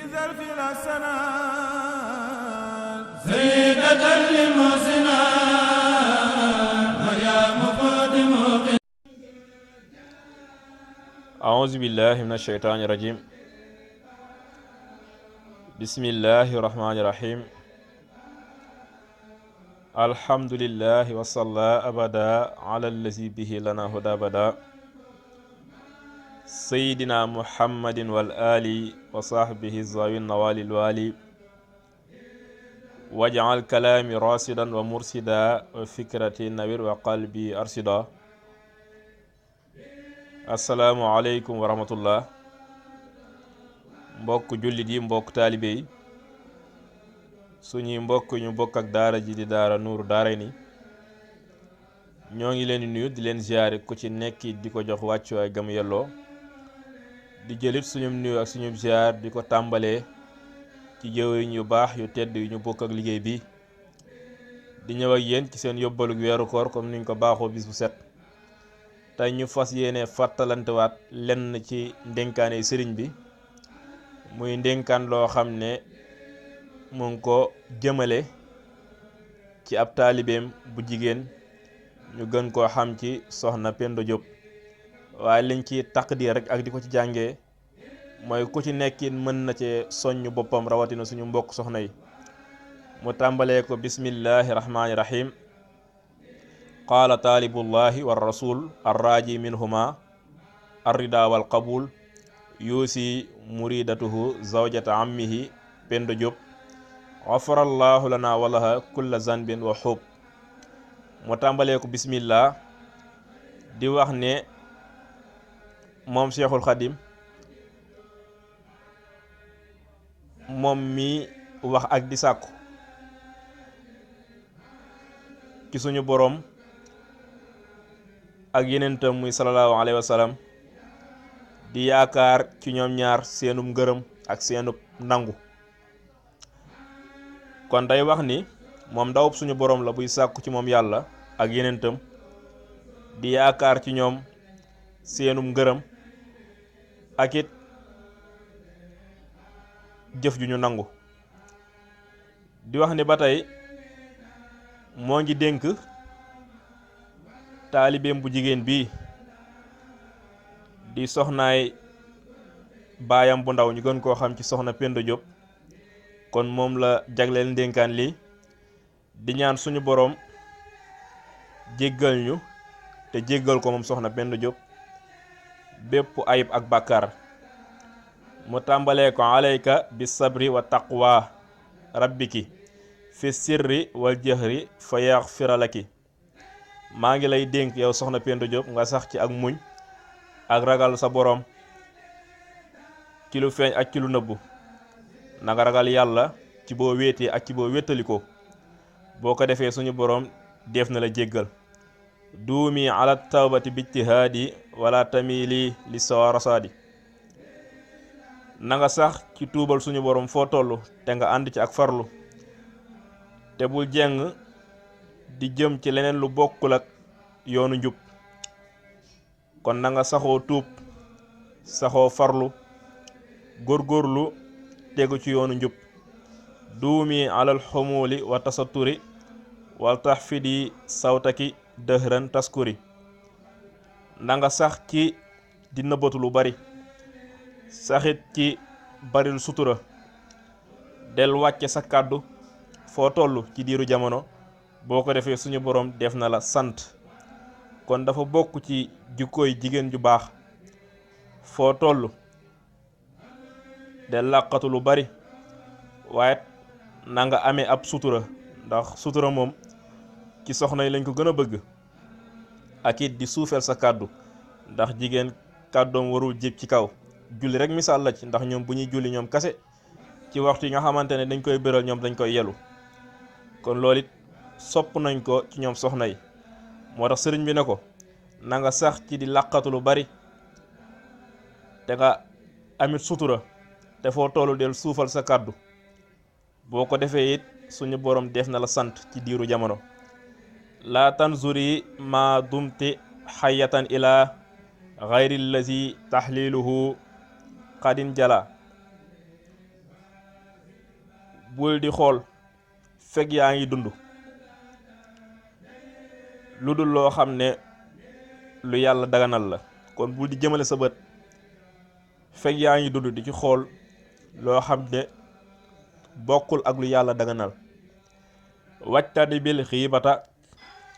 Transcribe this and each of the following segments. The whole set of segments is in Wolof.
بظرف الحسنات زيادة للمحسنات ويا مقدم. أعوذ بالله من الشيطان الرجيم. بسم الله الرحمن الرحيم. الحمد لله وصلى أبدا على الذي به لنا هدى بدا سيدنا محمد والآل وصحبه الزاوي النوال الوالي واجعل كلامي راسدا ومرسدا وفكرتي نوير وقلبي أرشدا. السلام عليكم ورحمة الله. mbokk jullit yi, mbokk taalibe yi, suñuy mbokk ñu bokk ak daara ji di daara Nuuru Daarayni, ñoo ngi leen di nuyu di leen ziyaare ku ci nekk di ko jox wàccuwaay gam yelloo, di jëlit suñum nuyu ak suñum ziyaar di ko tàmbalee ci jëwriñ yu baax yu tedd yu ñu bokk ak liggéey bi, di ñëw ak yéen ci seen yóbbalu weeru koor comme niñ ko baaxoo bis bu set. tey ñu fas yéene fàttalantewaat lenn ci ndénkaane sëriñ bi, muy ndénkaan loo xam ne mu ngi ko jëmale ci ab taalibeem bu jigéen ñu gën koo xam ci soxna Penda Diop. waaye liñ ci taqdir rek ak di ko ci jàngee mooy ku ci nekkin mën na cee soññ boppam, rawatina suñu mbokk soxna yi. mu tàmbalee ko bismillahi rahmaani rahim. qaala taalibullahi wa rasul arraji minhuma arrida wal qabul yuusi muridatuhu zawjata ammihi Penda Diop ghafarallahu lana walaha kulla zanbin wa xub. mu tàmbalee ko bismillah di wax ne moom Cheikhul Khadim moom mi wax ak di sàkku ci suñu boroom ak yenentam muy sallallahu alayhi wa sallam, di yaakaar ci ñoom ñaar seenum ngërëm ak seenub nangu. kon day wax ni moom ndawub suñu boroom la buy sàkku ci moom yàlla ak yenentam, di yaakaar ci ñoom seenum ngërëm ak it jëf ju ñu nangu. di wax ni ba tey moo ngi dénk taalibeem bu jigéen bii di soxnaay baayam bu ndaw ñu gën koo xam ci soxna Penda Diop. kon moom la jagleel ndénkaan lii, di ñaan suñu boroom jéggal ñu te jéggal ko moom soxna Penda Diop bépp ayib ak bàkkaar. mu tàmbalee ko alayka bi sabri wa taqwa rabbiki fi sirri wal jahri fa yaxfira laki. maa ngi lay dénk yow soxna Penda Diop nga sax ci ak muñ ak ragal sa boroom ci lu feeñ ak ci lu nëbbu. na nga ragal yàlla ci boo wéetee ak ci boo wéttalikoo. boo ko defee suñu boroom def na la jéggal. duumi ala tawbati bijtihaadi wala tamili li sawarasaadi. na nga sax ci tuubal suñu boroom foo toll te nga ànd ci ak farlu, te bul jeng di jëm ci leneen lu bokkul ak yoonu njub. kon na nga saxoo tuub, saxoo farlu, góorgóorlu tegu ci yoonu njub. duumi alal xumuli wa tasatturi wal taxfidi sawtaki dëhran taskuri. na nga sax ci di nëbbatu lu bari, saxit ci baril sutura, del wàcce sa kàddu foo toll ci diiru jamono. boo ko defee suñu boroom def na la sant. kon dafa bokk ci jukkooy jigéen ju baax foo toll del làqatu lu bari, waaye na nga amee ab sutura, ndax sutura moom ci soxna yi lañ ko gën a bëgg. ak it di suufeel sa kàddu, ndax jigéen kàddoom warul jib ci kaw. julli rek misaal la ci, ndax ñoom bu ñuy julli ñoom kase ci waxtu yi nga xamante ne dañ koy bëral ñoom dañ koy yelu. kon loolu it sopp nañ ko ci ñoom soxna yi. moo tax sëriñ bi ne ko na nga sax ci di làqatu lu bari te nga amit sutura, te foo tollu del suufal sa kàddu. boo ko defee it suñu boroom def na la sant ci diiru jamono. laa tanzuri ma dumti xayatan ila xayri allazi taxliluhu qadin jala bul di xool fekk yaa ngi dund lu dul loo xam ne lu yàlla daganal la. kon bul di jëmale sa bët fekk yaa ngi dund di ci xool loo xam ne bokkul ak lu yàlla daganal. wajtani bil xiibata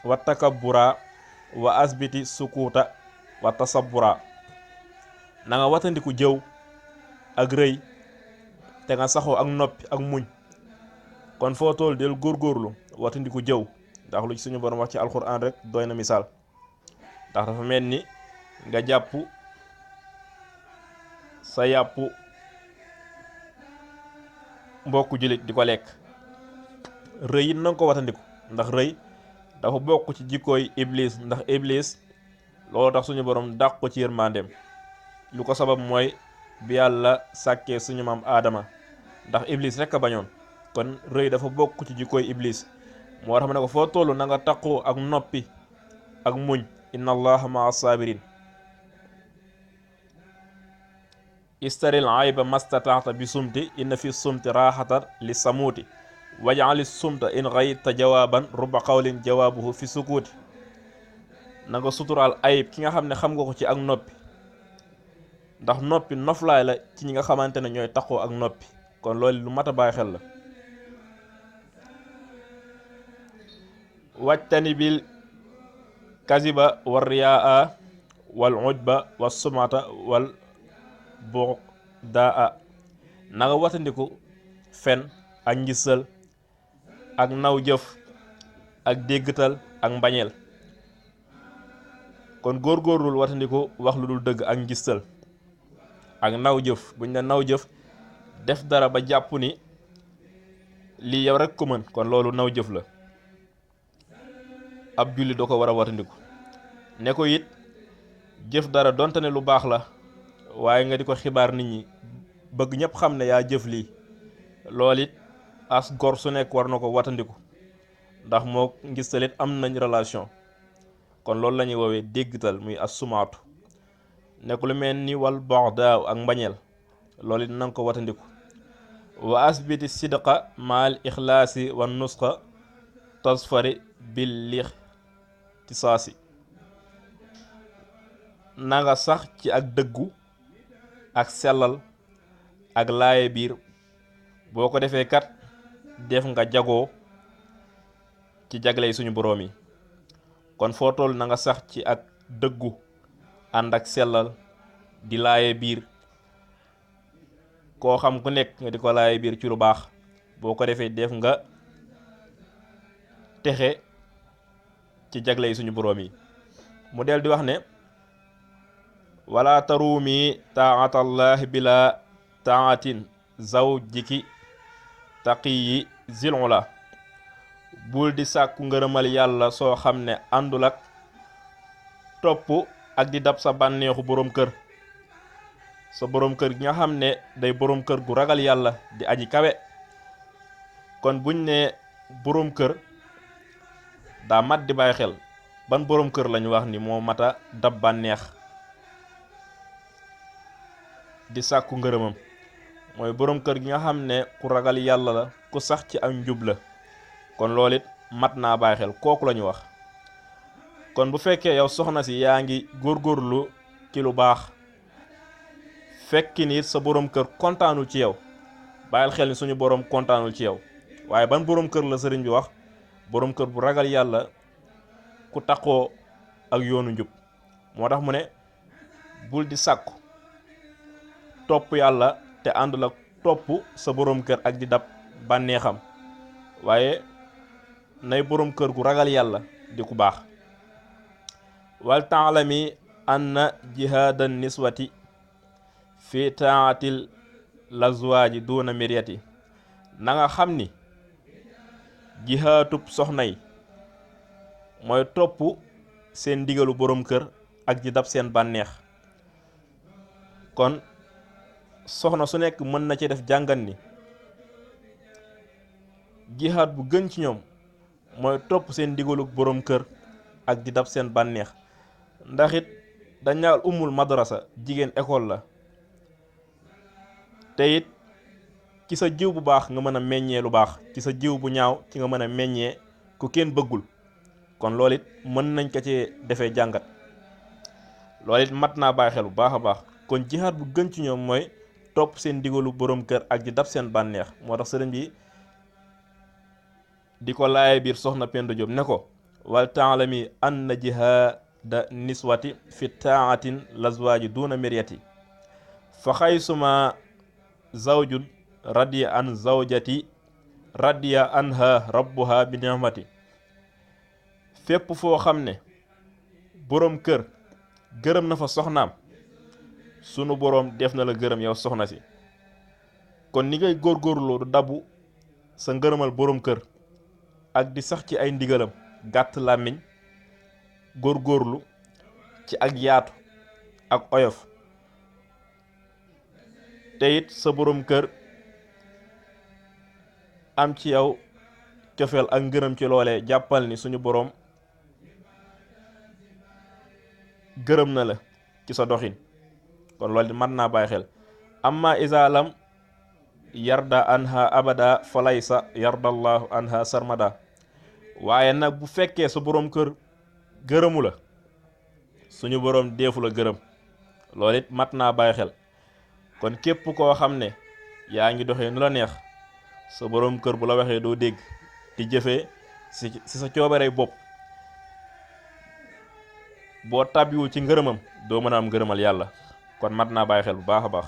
wa takabbura wa asbiti sukuuta wa tasabbura na nga watandiku jëw ak rëy te nga saxoo ak noppi ak muñ. kon foo toll del góorgóorlu watandiku jëw ndax lu ci suñu borom wax ci alxuraan rek doy na misaal. ndax dafa mel ni nga jàpp sa yàpp mbokku jullit di ko lekk. rëy it nanga ko watandiku ndax rëy dafa bokk ci jikkooy iblis. ndax iblis loolu tax suñu borom dàq ko ci yërmandeem. lu ko sabab mooy bi yàlla sàkkee suñu maam aadama ndax iblis rek a bañoon. kon rëy dafa bokk ci jikkooy iblis. moo tax ma ne ko foo tollu na nga taqoo ak noppi ak muñ. inna allaha maa sabirin. istaril ayba mastataata bi sumti inna fi sumti raaxatan li samuuti waj'ali sumta in ghayta jawaaban rubba qawlin jawaabuhu fi sukuuti. na nga suturaal ayib ki nga xam ne xam nga ko ci ak noppi ndax noppi noflaay la ci ñi nga xamante ne ñooy taxoo ak noppi. kon loolu lu mat a bàyyi xel la. wajtani bil kaziba war riyaa wal ujba was sumata wal bughdaa na nga watandiku fen ak ngisal ak naw jëf ak déggtal ak mbañeel. kon góorgóorlul watandiku wax lu dul dëgg ak ngistal ak naw jëf. buñ ne naw jëf def dara ba jàpp ni lii yow rek ko mën. kon loolu naw jëf la. ab julli doo ko war a watandiku. ne ko it jëf dara donte ne lu baax la waaye nga di ko xibaar nit ñi bëgg ñëpp xam ne yaa jëf lii. loolu it as gor su nekk war na ko watandiku ndax moo ngistalit am nañ relation. kon loolu la ñuy woowee déggtal muy as sumaatu. nekk lu mel ni wal baxdaaw ak mbañeel loolu it nanga ko watandiku. wa asbiti sidqa maal ixlaasi wa nusqa tasfari bil lixtisaasi na nga sax ci ak dëggu ak sellal ak laaye biir. boo ko defee kat def nga jagoo ci jagley suñu boroom yi. kon foo toll na nga sax ci ak dëggu ànd ak sellal di laaye biir. koo xam ku nekk nga di ko laaye biir ci lu baax. boo ko defee def nga texe ci jagley suñu boroom yi. mu del di wax ne wala tarumi taatallahi bila taatin zawjiki taqiyi zilula. bul di sàkku ngërëmal yàlla soo xam ne àndul ak topp ak di dab sa bànneexu boroom kër. sa boroom kër gi nga xam ne day boroom kër gu ragal yàlla di aji kawe. kon buñ ne boroom kër daa mat di bàyyi xel ban boroom kër lañu wax ni moo mata dab bànneex di sàkku ngërëmam. mooy boroom kër gi nga xam ne ku ragal yàlla la ku sax ci ak njub la. kon loolu it mat naa bàyyi xel kooku la ñu wax. kon bu fekkee yow soxna si yaa ngi góorgóorlu ci lu baax fekki ni sa boroom kër kontaanul ci yow bàyyil xel ni suñu boroom kontaanul ci yow. waaye ban boroom kër la sëriñ bi wax? boroom kër bu ragal yàlla ku taxoo ak yoonu njub. moo tax mu ne bul di sàkku topp yàlla te àndul ak topp sa boroom kër ak di dab bànneexam. waaye nay boroom kër gu ragal yàlla di ku baax. wal taalami anna jihaadan niswati fi taatil lazwaaji duuna miryati. na nga xam ni jihaatub soxna yi mooy topp seen ndigalu boroom kër ak di dab seen bànneex. kon soxna su nekk mën na ci def jàngat ni jihaat bu gën ci ñoom mooy topp seen ndigalu boroom kër ak di dab seen bànneex. ndax it dañ ñaal umul madrasa jigéen école la te it ci sa jiw bu baax nga mën a meññee lu baax, ci sa jiw bu ñaaw ci nga mën a meññee ku kenn bëggul. kon loolu it mën nañ ko ci defee jàngat. loolu it mat naa bàyyi xel bu baax a baax. kon jihaad bu gën ci ñoom mooy topp seen digalu borom kër ak di dab seen bànneex. moo tax sëriñ bi di ko laaye biir soxna Penda Diop ne ko wal taalami anna jihaada niswati fi taatin lazwaaji duna miryati fa xaysuma zawjun radiya an zawjati radiya anha rabbuha bi ni'mati. fépp foo xam ne boroom kër gërëm na fa soxnaam sunu boroom def na la gërëm yow soxna si. kon ni ngay góorgóorloo du dabu sa ngërëmal boroom kër ak di sax ci ay ndigalam, gàtt làmmiñ, góorgóorlu ci ak yaatu ak oyof. te it sa boroom kër am ci yow cofeel ak ngërëm ci loolee, jàppal ni suñu boroom gërëm na la ci sa doxin. kon loolu di mën naa bàyyi xel. amma isalam yarda anha abada falaysa yardallahu anha sarmada. waaye nag bu fekkee sa boroom kër gërëmu la suñu boroom deefu la gërëm. loolu it mat naa bàyyi xel. kon képp koo xam ne yaa ngi doxee nu la neex, sa boroom kër bu la waxee doo dégg, di jëfee si sa coobarey bopp, boo tàbbiwul ci ngërëmam doo mën a am ngërëmal yàlla. kon mat naa bàyyi xel bu baax a baax.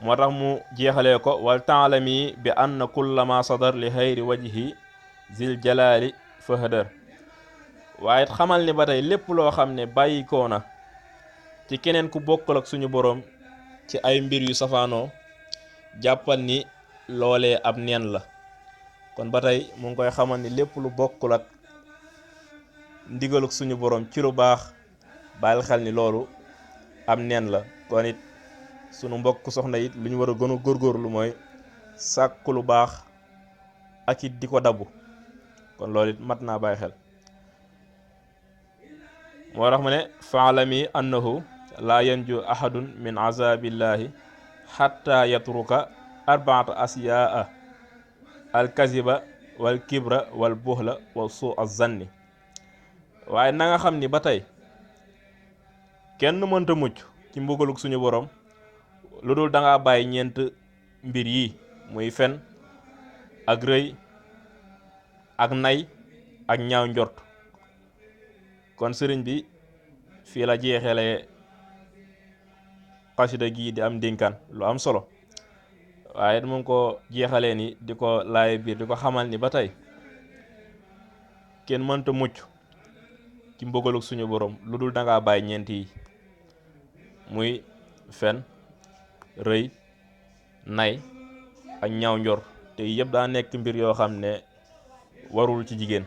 moo tax mu jeexalee ko wal taalami bi anna kullama sadar li xayri wajhi zil jalaali fahadar. waaye it xamal ni ba tey lépp loo xam ne bàyyikoo na ci keneen ku bokkul ak suñu boroom ci ay mbir yu safaanoo, jàppal ni loolee ab neen la. kon ba tey mu ngi koy xamal ni lépp lu bokkul ak ndigaluk suñu boroom ci lu baax, bàyyil xel ni loolu am neen la. kon it sunu mbokk soxna it lu ñu war a gën a góorgóorlu mooy sàkku lu baax ak it di ko dabu. kon loolu it mat naa bàyyi xel. moo tax mu ne faalami annahu laa yanju ahadun min azabillahi xatta yatruka arbaata asyaa alkaziba wal kibra wal buxla wa suu azanni. waaye na nga xam ni ba tey kenn mënta mucc ci mbugaluk suñu borom lu dul danga bàyyi ñeent mbir yi, muy fen ak rëy ak nay ak ñaaw njort. kon sëriñ bi fii la jeexele xasida gii di am dénkaan lu am solo. waaye mu ngi ko jeexalee ni di ko laaye biir di ko xamal ni ba tey kenn mënta mucc ci mbugaluk suñu borom lu dul dangaa bàyyi ñeent yi, muy fen, rëy, nay ak ñaaw njor. te yëpp daa nekk mbir yoo xam ne warul ci jigéen.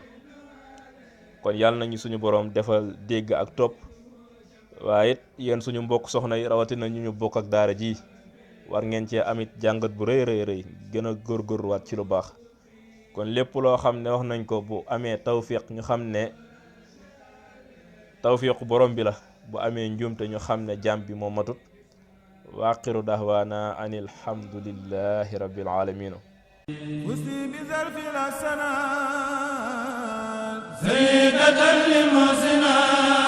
kon yàlla nañu suñu borom defal dégg ak topp. waaye it yéen suñu mbokk soxna yi rawatina ñu bokk ak daara ji war ngeen cee amit jàngat bu rëy rëy gën a góorgóorluwaat ci lu baax. kon lépp loo xam ne wax nañ ko bu amee tawfiq ñu xam ne tawfiqu borom bi la, bu amee njuumte ñu xam ne jàmm bi moo matut. wa axiru dahwaana an alhamdulillahi rabbil alamin. زينة للمحسنات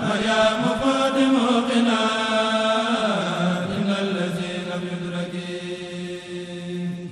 مريم فاطمة قنا إن الذين يدركين